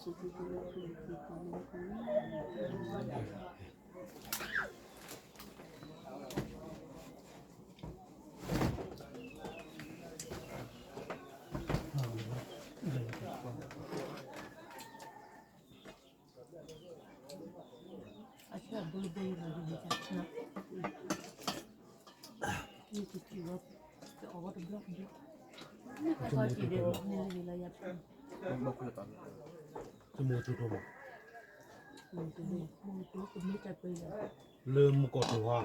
စူးက့ၤက့ၤလၢပူၤက့ၤက့ၤလၢပူၤ တမူတူတူမး လၢမူကီၢ်တူဟါ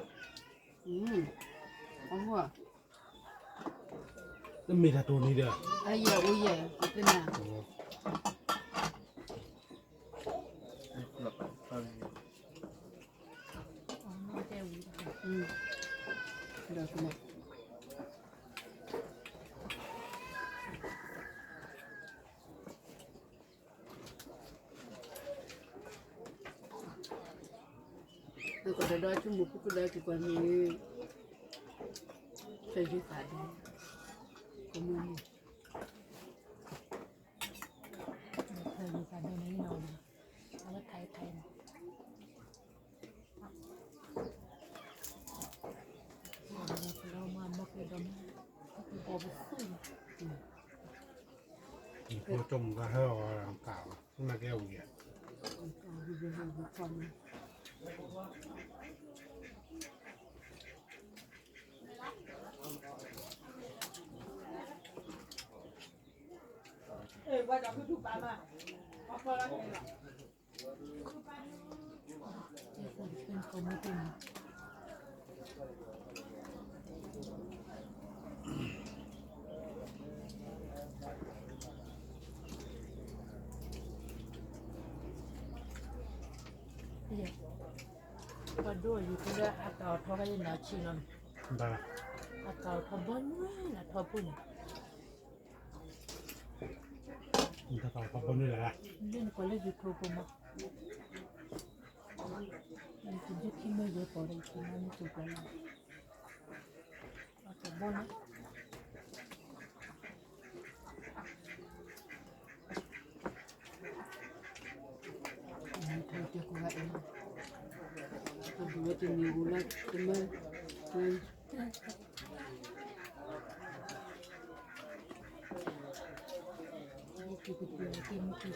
တမ့ၢ်တၢ်တိၢ်န့ၣ်ဒီး အယဲၢ်အိၣ်ယဲၢ် ပသ့ၣ်ညါ ဒီးကမၣ် နကဒီးဒီးဆိကမိၣ်ဖိကဒီးက့ၤကွၢ်န့ၣ် ဖဲယသးဒီး ကမၣ်န့ၣ် ဖဲယသးဒီးန့ၣ်နီၤ အဝဲခါအံၤခါအံၤနီၤ ကလီၤမၢ်မၢ်ကဒီးမၢ် ကဒီးပသူၣ် ဖိကၠီမူၤဂၤဟဲအီၤ ကၢ်လီၤ သနာ်က့အဝံၤ ပှၤဒိၣ်အံၤ ဖဲလၢအကၤအီၤထီၣ်ဖဲယနၤဆံးလီၤန့ၣ် အကၤအီၤထီၣ်ဘီနွဲၣ်လၢထီဘိန့ၣ် နကၤအီၤထီၣ်ဘီနွဲၣ်လၢ လၢနကွၢ်လၢ YouTube ပူၤမး ယတယုၢ်ခံမ့ၢ်ယဲပီၤဒီး ယကမၤမ့ၢ်စူၤပျီလီၤ အကၤဘီန့ၣ် မ့ၢ်ထီၣ်တဲကိးဂၤအဲၣ် အဒူၣ်ဝဲတနံၤဧိၤလၢတမၢ ယကပှ့ၤက့ၤမ့ၢ်က့ၤက့ၤမ့ၢ် က့ၤမ့ၢ်က့ၤက့ၤတၢ်ထံၣ်လၢပှၤကဝဲ ယကပှ့ၤန့ၣ် ဒ်ကးတၢ်ဘီမုၢ်ရၤ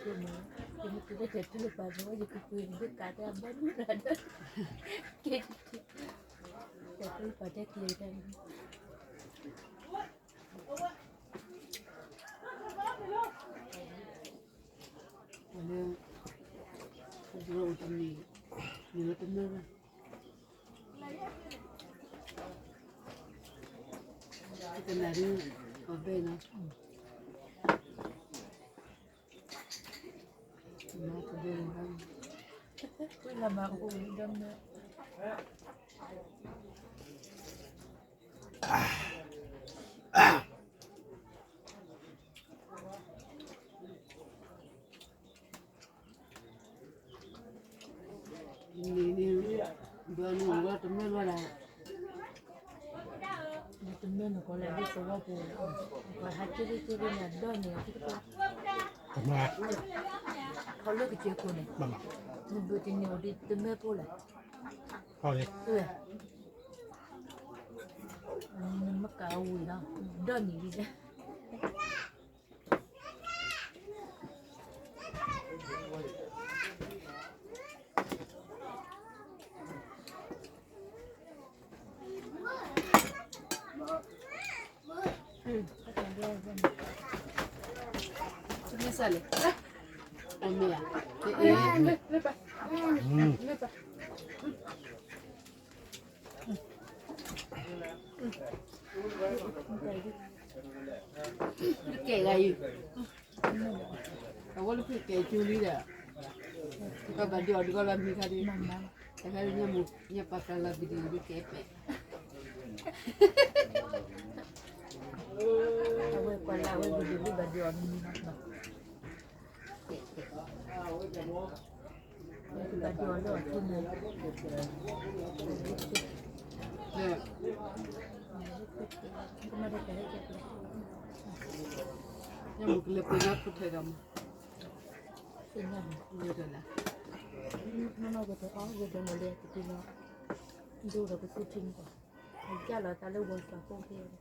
ဒီး က့ၤက့ၤ တၢ်ထံၣ်လၢပှၤတဲက့ၤတၢ် ဝဲလၢ အဒိၣ်အိၣ်တနံၤ နံၤလၢတမၢဘၣ် တကနၣ်ဒ် အဘဲနီၤ မၤကဘဲလီၤ ဝဲလၢမၤအိၣ်ဒီးမၢ န့ၣ်န့ၣ် ဒွးနုာ်ဝဲတမၢလီၤဒၣ် နတမၢနကီၢ်လဲၣ်ဒ်သိးဝဲပူၤ ပှၤဟးက့ၤလံက့ၤလံန့ၣ် ဒိးန့ၢ်အီၤ ခီလၢကစၢၢ်ခိၣ်န့ၣ် နဘုးတန့ၢ်အီၤဒ်တမၢဖိလဲၣ် နမ့ၢ်ကးအဝံၤလီၤ ဒိးန့ၢ်လံ မ့ၢ်စၢ်လဲၣ် အမ့ၢ်ဧါ ကဲဂၤအံၤ အဝဲလၢ ကဲကၠူလံဒီး ကဘၣ်ဒုးအီၤဒုးကီလီၤမံၤခါဒုး တခါဒုး ညၣ်ပာ်ကလီၤ video ဒုးကဲပဲာ် ယီၤနမံၤနီၤ, ယကဘၣ်ဒိးလၢအီၤထိၣ်န့ၣ်, ယမ့ၢ်ကလဲၤပှ့ၤနါခိၣ်ထဲဒီးမး, ပှ့ၤနါ, နီၢ်နီၢ်ကတဲအီၣ်ဝဲဒီးမၤလၢတက့ၢ်လီၤ, ဒိၣ်ဒီးကသူထံန့ၣ်, အကၢ်လီၤတၢ်လၢဝီၤစၢ်ဖိဖဲ ယဒိးလီၤမ့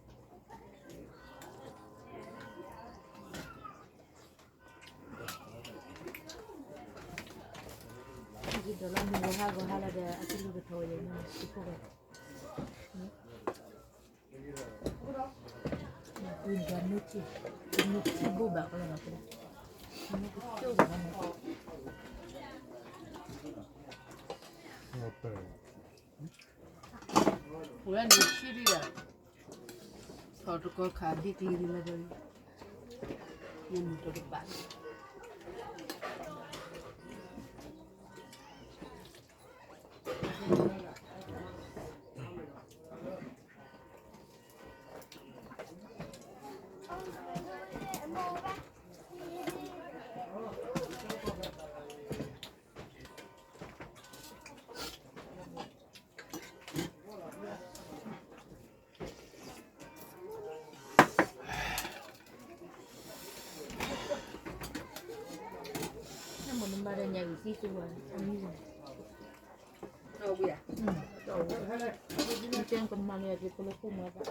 ၢ်ဂီၤဟါဂီၤဟါလီၤဒီး အကလုၢ်ကထီၣ်ဝဲယဲၢ်န့ၣ် သုးခိၣ်ဂီၤ, ဝံၤဒီးနုၢ်ထံ, နုၢ်ထံဘိၣ်ဘၣ်ကလီၤလီၤ, နုၢ်ကကၠိၣ်ဘၣ်န့ၣ်, ပဝဲန့ၣ်ထံဒံးဒီး, ထီၣ်တကီၢ်ခါဒ်ကျံဒ်လဲၣ်ဒီး, နမုၢ်တကပၤ နမ့ၢ်နမၤဒီးညၣ်အုၣ်သံစိဝဲ, အမံၤ, နကဲကမၤန့ၢ်ယၤက့ၤဖိလၢခိၣ်မွဲဘၣ်,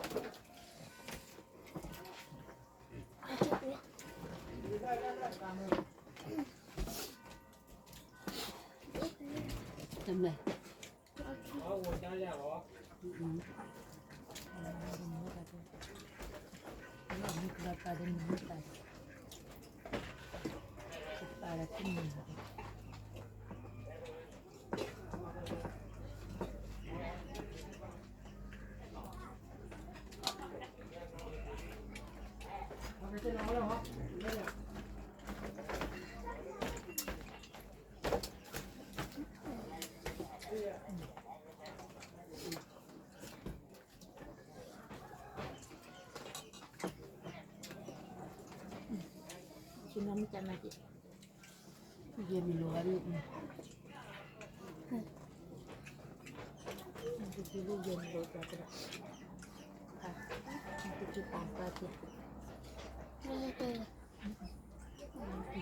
တမဲာ် မ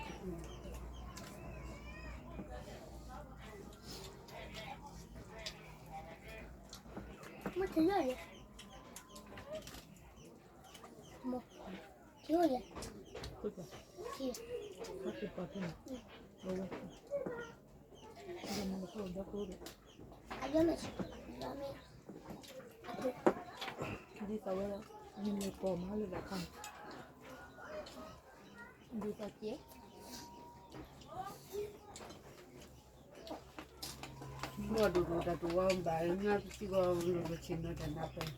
့ၢ်ထံၣ်လၢယဲ, မ့ၢ်ထံၣ်လၢယဲ, ထံၣ်, ထံၣ်ပှၤထံၣ်န့ၣ်, အယဲမ့ၢ်, ဒ်သိးဝဲ, မ့မ့ၢ်ကိးမၤလၢဘၣ်ခါန့ၣ်, ဒ်သိးက့ ဘၣ်ဒိၣ်ဒိၣ်တၢ်တဝါဘၣ် ညါတစံးဂီၤလီၤဆ့ၣ်နီၤတၢ်နၢ်ပၢၢ်,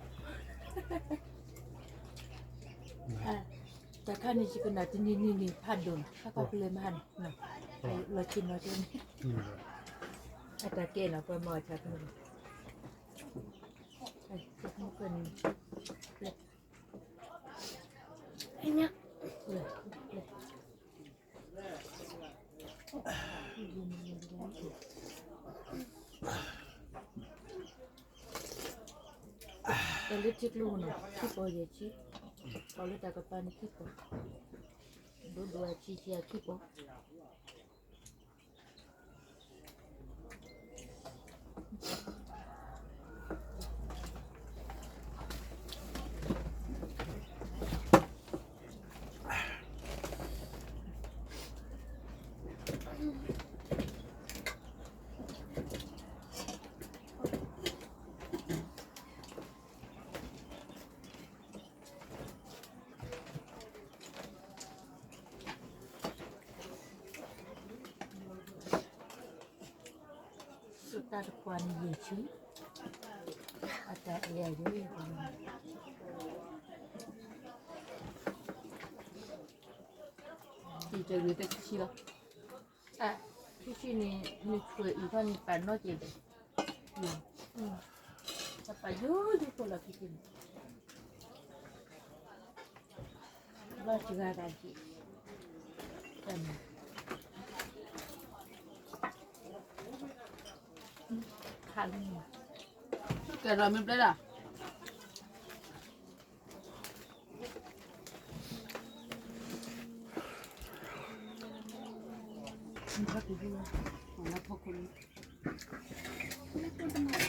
တၢ်ခါန့ၣ်ယကနၣ်တနံၤနံၤန့ၣ် ဖးဒိၣ်နီၤ ဟဲခီဖျိလၢမဟါန့ၣ်, လီၤဆ့ၣ်နီၤက့န့ၣ်, အတၢ်ကဲနီၤ ပှၤမၤအီၣ်ဆၣ်ဖိန့ၣ်, တၢ်လၢထံကျိန့ၣ် ခံပီၤယဲၢ်ဆံ, ပီၤလၢတၢ်ကပၤန့ၣ်ခံပီၤ, ဒိၣ်ဒိၣ်အဆံဆံအခံပီၤ. တၢ်တခွါန့ၣ်ယဲၢ်ဆံ, အတၢ်အဲၣ်ယၤယဲၢ်, တၢ်န့ၣ်တဆံဆံလီၤ, ဆံဆံန့ၣ် နဆွဲအံၤခီန့ၣ် ပာ်နီၣ်က့ၤဒီး, ပာ်ယိယိဖိလီၤခံန့ၣ်, ဘၣ်စှၤတၢ်က့ၤ ကဲဒီးမ့ၢ်ပျဲဒၣ် လၢဖီခိၣ်န့ၣ်